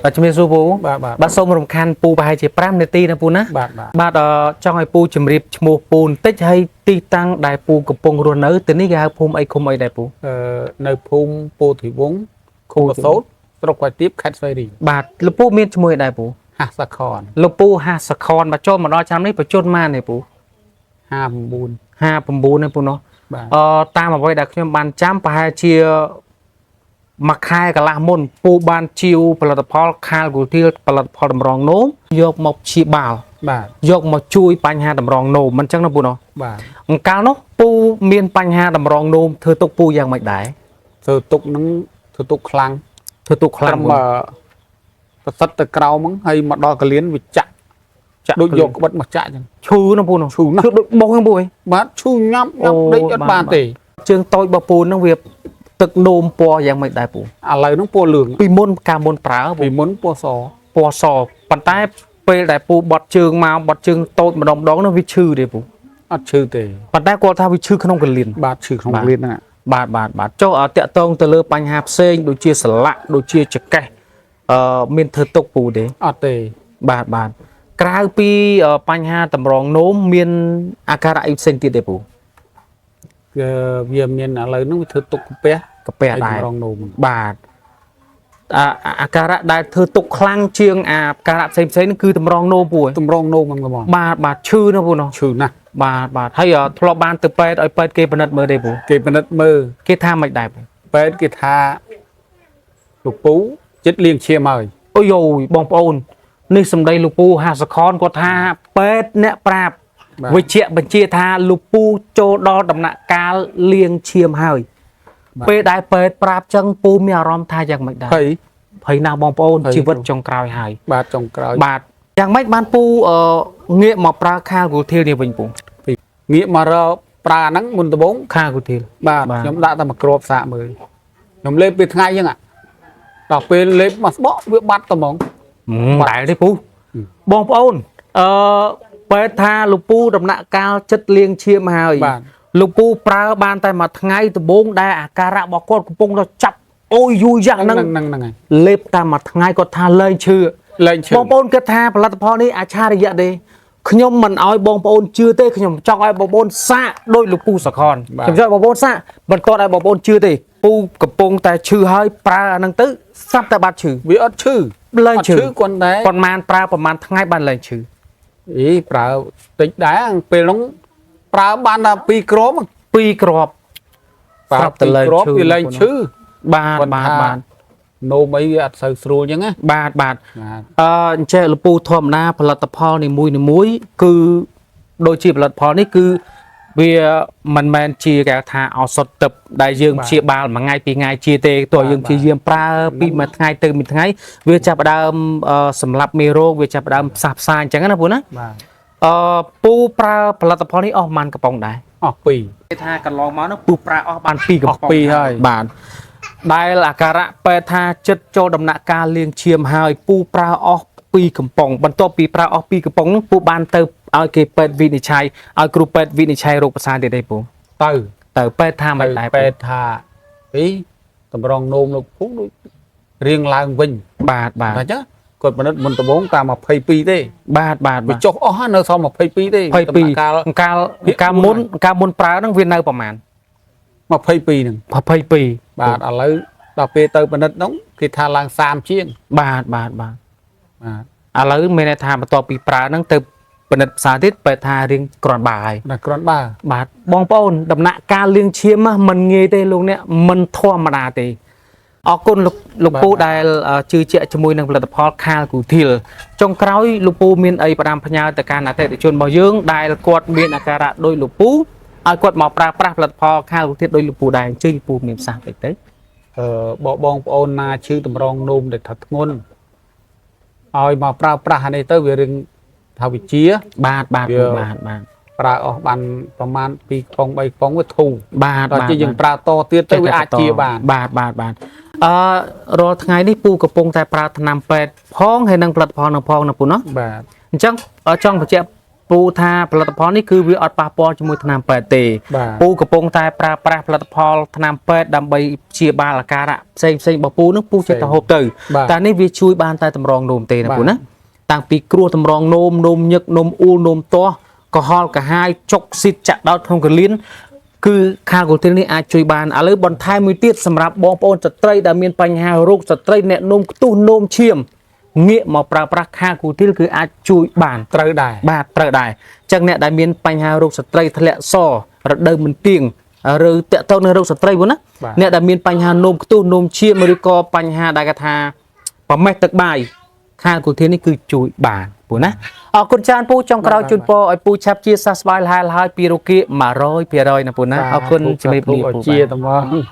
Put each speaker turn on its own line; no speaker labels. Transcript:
បាទជំរាបសួរពូ
បាទបាទ
បាទសូមរំខានពូប្រហែលជា5នាទីណាពូណា
បាទបាទ
បាទចង់ឲ្យពូជម្រាបឈ្មោះពូបន្តិចហើយទីតាំងដែលពូកំពុងរស់នៅទីនេះគេហៅភូមិអីឃុំអីដែរពូ
នៅភូមិពោធិវង្សឃុំប្រសូតស្រុកខ្វាយទៀបខេត្តស្វាយរៀង
បាទលោកពូមានឈ្មោះអីដែរពូ
ហាសខន
លោកពូហាសខនបាទចូលមកដល់ឆ្នាំនេះបញ្ជនម៉ានទេពូ
59
59ទេពូណោះ
បាទ
អឺតាមអ្វីដែលខ្ញុំបានចាំប្រហែលជាមួយខែកន្លះមុនពូបានជាវផលិតផលខាលគូទាលផលិតផលតម្រងនោមយកមកព្យាបាល
បាទ
យកមកជួយបញ្ហាតម្រងនោមមិនចឹងណាពូណោះ
បាទ
អង្កាលនោះពូមានបញ្ហាតម្រងនោមធ្វើទុកពូយ៉ាងម៉េចដែរ
ធ្វើទុកហ្នឹងធ្វើទុកខ្លាំង
ធ្វើទុកខ្លាំង
ត្រឹមប្រសិទ្ធទៅក្រោមហ្នឹងហើយមកដល់កលៀនវាចាក់
ចាក់
ដូចយកក្បិតមកចាក់ចឹង
ឈឺណាពូណោះ
ឈឺណាស់
ឈឺដូចបុកហ្នឹងពូអី
បាទឈឺញាប់ញាប់
អូ
ដេកអត់
បាទ
បានទេ
ជើងតូចរបស់ពូហ្នឹងវាទឹកនោមពណ៌យ៉ាងម៉េចដែរពូ
ឥឡូវហ្នឹងពណ៌លឿង
ពីមុនកាលមុនប្រើពូ
ពីមុនពណ៌ស
ពណ៌សប៉ុន្តែពេលដែលពូបត់ជើងមកបត់ជើងតូចម្ដងម្ដងនោះវាឈឺទេពូ
អត់ឈឺទេ
ប៉ុន្តែគាត់ថាវាឈឺក្នុងកលៀន
បាទឈឺក្នុង
បាទ
កលៀនហ្នឹង
បាទបាទបាទចុះអ่าតាក់តងទៅលើបញ្ហាផ្សេងដូចជាសន្លាក់ដូចជាចកេះអឺមានធ្វើទុកពូទេ
អត់ទេ
បាទបាទក្រៅពីបញ្ហាតម្រងនោមមានអាការៈអីផ្សេងទៀតទេពូ
គឺវាមានឥឡូវហ្នឹងវាធ្វើទុកកាពះ
កាពះ
ហើយ
ដែរ
តម្រងនោមហ្នឹង
បាទអាការៈដែលធ្វើទុកខ្លាំងជាងអាការៈផ្សេងផ្សេងហ្នឹងគឺតម្រងនោមពូឯង
តម្រងនោមហ្នឹងហ្មង
បាទបាទឈឺណាស់ពូណោះ
ឈឺណាស់
បាទបាទហើយធ្លាប់បានទៅពេទ្យឲ្យពេទ្យគេពិនិត្យមើលទេពូ
គេពិនិត្យមើល
គេថាមិនដែរពូ
ពេទ្យគេថាលោកពូចិត្តលៀងឈាមហើយ
អូយយបងប្អូននេះសម្ដីលោកពូហាសខនគាត់ថាពេទ្យអ្នកប្រាប់វិជ្ជបញ្ជាថាលោកពូចូលដល់ដំណាក់កាលលាងឈាមហើយពេលដែលពេទ្យប្រាប់ចឹងពូមានអារម្មណ៍ថាយ៉ាងម៉េចដែរ
ភ័យ
ភ័យណាស់បងប្អូន
ភ័យ
ជីវិតចុងក្រោយហើយ
បាទចុងក្រោយ
បាទយ៉ាងម៉េចបានពូអឺងាកមកប្រើខាលគូធីលនេះវិញពូ
ងាកមករកប្រើហ្នឹងមុនដំបូង
ខាលគូធីល
បាទ
បាទ
ខ្ញុំដាក់តែមួយគ្រាប់សាកមើលខ្ញុំលេបពីថ្ងៃហ្នឹងដល់ពេលលេបមកស្បកវាបាត់តែហ្មង
មិនដែលទេពូបងប្អូនអឺពេទ្យថាលោកពូដំណាក់កាលចិត្តលាងឈាមហើយ
បាទ
លោកពូប្រើបានតែមួយថ្ងៃដំបូងដែលអាការៈរបស់គាត់កំពុងតែចាប់អូយយូរយ៉ាង
ហ្នឹង
ហ្នឹង
ហ្នឹងហ្នឹងហើយ
លេបតែមួយថ្ងៃគាត់ថាលែងឈឺ
លែងឈឺ
បងប្អូនគិតថាផលិតផលនេះអាឆារិយៈទេខ្ញុំមិនអោយបងប្អូនជឿទេខ្ញុំចង់ឲ្យបងប្អូនសាកដោយលោកពូសខនខ្ញុំចង់ឲ្យបងប្អូនសាកមិនទាន់ឲ្យបងប្អូនជឿទេពូកំពុងតែឈឺហើយប្រើអាហ្នឹងទៅស្រាប់តែបាត់ឈឺ
វាអត់ឈឺ
លែងឈឺ
អត់ឈឺគាត់តែ
ប៉ុន្មានប្រើប្រហែលថ្ងៃបានលែងឈឺ
អីប្រើតិចដែរពេលហ្នឹងប្រើបានតែពីរគ្រាប់ហ្នឹង
ពីរគ្រាប់
ប្រើ
ស្រាប់តែ
ពីរ
លែងឈឺ
គ្រាប់វាលែងឈឺ
បាទ
គាត់ថា
បាទបាទ
នោមអីវាអត់សូវស្រួលអញ្ចឹងណា
បាទបាទ
បាទ
អញ្ចេះលពូធម្មតាផលិតផលនីមួយនីមួយៗគឺដូចជាផលិតផលនេះគឺវាមិនមែនជាគេហៅថាឱសថទឹកដែលយើងព្យាបាលមួយថ្ងៃពីរថ្ងៃជាទេទោះយើងព្យាយាមប្រើពីមួយថ្ងៃទៅមួយថ្ងៃវាចាប់ផ្ដើមសម្លាប់មេរោគវាចាប់ផ្ដើមផ្សះផ្សាអញ្ចឹងណាពូណា
បាទ
អឺពូប្រើផលិតផលនេះអស់ប៉ុន្មានកំប៉ុងដែរ
អស់ពីរ
គេថាកន្លងមកនោះពូប្រើអស់បាន2កំ
អស់
ប៉ុង
ពីរហើយ
បាទដែលអាការៈពេទ្យថាចិត្តចូលដំណាក់កាលលាងឈាមហើយពូប្រើអស់2កំប៉ុងបន្ទាប់ពីប្រើអស់2កំប៉ុងនោះពូបានទៅឲ្យគេពេទ្យវិនិច្ឆ័យឲ្យគ្រូពេទ្យវិនិច្ឆ័យរោគប្រសាទទៀតទេពូ
ទៅ
ទៅពេទ្យថាមិន
ទៅ
ដែរ
ពេទ្យថាអីតម្រងនោមលោកភូដូចរៀងឡើងវិញ
បាទបាទ
តែអញ្ចឹងគាត់ពិនិត្យមុនដំបូងតាម22ទេ
បាទបាទ
វាចុះអស់ហើយនៅសល់22ទេ
22
កាល
កាល
ភាគ
កាលមុនកាលមុនប្រើហ្នឹងវានៅប្រហែល
22ហ្នឹង
22
បាទឥឡូវដល់ពេលទៅពិនិត្យហ្នឹងគេថាឡើង30ជាង
បាទបាទបាទ
បាទ
ឥឡូវមានន័យថាបន្ទាប់ពីប្រើហ្នឹងទៅពិនិត្យផ្សារទៀតពេទ្យថារៀងគ្រាន់បើហើយ
ណាគ្រាន់បើ
បាទបងប្អូនដំណាក់កាលលាងឈាមណាមិនងាយទេលោកអ្នកមិនធម្មតាទេអរគុណលោកលោកពូដែលជឿជាក់ជាមួយនឹងផលិតផលខាលគូធីលចុងក្រោយលោកពូមានអីផ្ដាំផ្ញើទៅកាន់អតិថិជនរបស់យើងដែលគាត់មានអាការៈដូចលោកពូឲ្យគាត់មកប្រើប្រាស់ផលិតផលខាលគូធីលដូចលោកពូដែរអញ្ជើញលោកពូមានប្រសាសន៍តិចទៅ
អឺបបងប្អូនណាឈឺតម្រងនោមដែលថាធ្ងន់ឲ្យមកប្រើប្រាស់អានេះទៅវារឿងថាវិជា
បាទបាទពូបាទបាទ
ប្រើអស់បានប្រហែល2កំប៉ុង3កំប៉ុងវាធូរ
បាទ
ដល់
បាទ
ជាយើងប្រើតទៀតទៅវាអាចជាបាន
បាទបាទបាទអឺរាល់ថ្ងៃនេះពូកំពុងតែប្រើថ្នាំពេទ្យផងហើយនិងផលិតផលនឹងផងណាពូណា
បាទ
អញ្ចឹងចង់បញ្ជាក់ ពូថាផលិតផលនេះគឺវាអត់ប៉ះពាល់ជាមួយថ្នាំពេទ្យទេ
បាទ
ពូកំពុងតែប្រើប្រាស់ផលិតផលថ្នាំពេទ្យដើម្បីព្យាបាលអាការៈផ្សេងផ្សេងៗរបស់ពូនឹងពូចេះតែហូបទៅ
បាទ
តែនេះវាជួយបានតែតម្រងនោមទេណា
បាទ
ពូណាតាំងពីគ្រោះតម្រងនោមនោមញឹកនោមអ៊ូលនោមទាស់កុហលកាហាយចុកស៊ីតចាក់ដោតក្នុងកលៀនគឺខាកូទីលនេះអាចជួយបានឥឡូវបន្ថែមមួយទៀតសម្រាប់បងប្អូនស្ត្រីដែលមានបញ្ហារោគស្ត្រីអ្នកនោមខ្ទុះនោមឈាមងាកមកប្រើប្រាស់ខាកូទីលគឺអាចជួយបាន
ត្រូវដែរ
បាទត្រូវដែរអញ្ចឹងអ្នកដែលមានបញ្ហារោគស្ត្រីធ្លាក់សរដូវមិនទៀងឬតាក់ទងនឹងរោគស្ត្រីវិញណា
បាទ
អ្នកដែលមានបញ្ហានោមខ្ទុះនោមឈាមឬក៏បញ្ហាដែលគេថាប្រមេះទឹកបាយខាងគូធាននេះគឺជួយបានពូណាអរគុណច្រើនពូចុងក្រោយជូនពរឲ្យពូឆាប់ជាសះស្បើយលហើយលហើយពីរោគា100%ណាពូណាអរគុណជំរាបលាពូ
ជា
បាទ
ត្មង